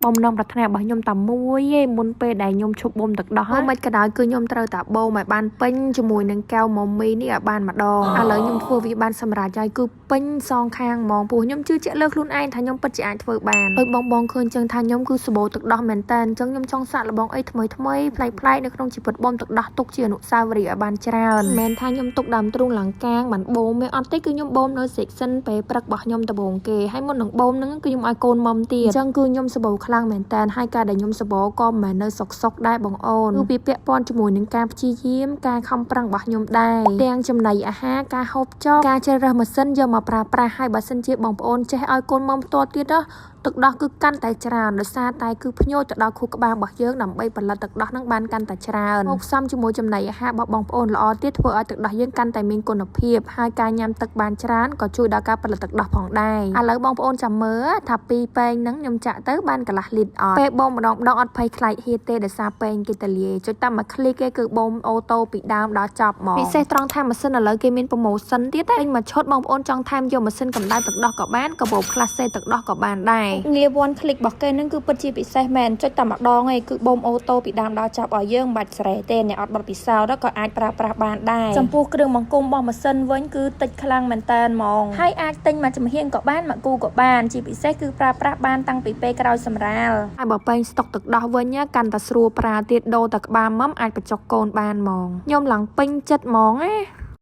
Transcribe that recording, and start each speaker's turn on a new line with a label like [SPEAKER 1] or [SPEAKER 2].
[SPEAKER 1] បំណងប្រាថ្នារបស់ខ្ញុំតែមួយឯងមុនពេលដែលខ្ញុំឈប់បូមទឹកដោះមិនក៏ដោយគឺខ្ញុំត្រូវតែបូមឲ្យបានពេញជាមួយនឹងកែវម៉ូមីនេះឲ្យបានម្ដងឥឡូវខ្ញុំធ្វើវាបានសម្រេចហើយគឺពេញសងខាងហ្មងព្រោះខ្ញុំជឿជាក់លើខ្លួនឯងថាខ្ញុំពិតជាអាចធ្វើបានដូចបងបងឃើញចឹងថាខ្ញុំគឺសបោទឹកដោះមែនតើអញ្ចឹងខ្ញុំចង់សាកល្បងអីថ្មីថ្មីប្លែកប្លែកនៅក្នុងជីវិតបូមទឹកដោះទុកជាអនុស្សាវរីយ៍ឲ្យបានច្រើនមិនមែនថាខ្ញុំទុកដើមទ្រូងឡើងកាងបានបូមទេអត់ទេគឺខ្ញុំបូមនៅ section ពេលព្រឹករបស់ខ្ញុំដំបូងគេហើយមុននឹងបូមហ្នឹងគឺខ្ញុំឲ្យកូនមុំទៀតអញ្ចឹងគឺខ្ញុំសបោខ្លាំងមែនតើហើយការដែលខ្ញុំសបោក៏មិនមែននៅសុកសុកដែរបងអូនគឺវាពាក់ព័ន្ធជាមួយនឹងការព្យាយាមការខំប្រឹងរបស់ខ្ញុំដែរទាំងចំណីអាហារការហូបចុកការជ្រើសរើសម៉ាស៊ីនយកមកប្រើប្រាស់ហើយបើសិនជាបងប្អូនចេះឲ្យកូនមុំផ្ទាល់ទៀតណាទឹកដោះគឺកាន់តែច្រើនដោយសារតែគឺភ្ញូចទៅដល់ខួរក្បាលរបស់យើងដើម្បីផលិតទឹកដោះហ្នឹងបានកាន់តែច្រើនមកផ្សំជាមួយចំណីអាហាររបស់បងប្អូនល្អទៀតធ្វើឲ្យទឹកដោះយើងកាន់តែមានគុណភាពហើយការញ៉ាំទឹកបានច្រើនក៏ជួយដល់ការផលិតទឹកដោះផងដែរឥឡូវបងប្អូនចាំមើលថាពីរពែងហ្នឹងខ្ញុំចាក់ទៅបានកន្លះលីត្រអត់ពេលបូមម្ដងម្ដងអត់ភ័យខ្លាចហៀទេដោយសារពែងគេតលាយចុចតាមមួយ click គេគឺបូម auto ពីដើមដល់ចប់ហ្មងពិសេសត្រង់ថាម៉ាស៊ីនឥឡូវគេមាន promotion ទៀតណាទិញមួយឈុតបងប្អូនចង់ថែមយកម៉ាស៊ីនកម្ដៅទឹកដោះក៏បានកាបូបក្លាសេទឹកដោះក៏បានដែរងា one click របស់គេហ្នឹងគឺពិតជាពិសេសមែនចុចតែម្ដងឯងគឺបូម auto ពីដើមដល់ចប់ឲ្យយើងមិនបាច់ស្រែទេអ្នកអត់បទពិសោធន៍ក៏អាចប្រើប្រាស់បានដែរចំពោះគ្រឿងបង្គុំរបស់ម៉ាស៊ីនវិញគឺតិចខ្លាំងមែនតើហ្មងហើយអាចទិញមួយចំហៀងក៏បានមួយគូក៏បានជាពិសេសគឺប្រើប្រាស់បានតាំងពីពេលក្រោយសម្រាលហើយបើពេញស្តុកទឹកដោះវិញកាន់តែស្រួលប្រើទៀតដូរតែក្បាលមុំអាចបញ្ចុកកូនបានហ្មងខ្ញុំឡើងពេញចិត្តហ្មងណា។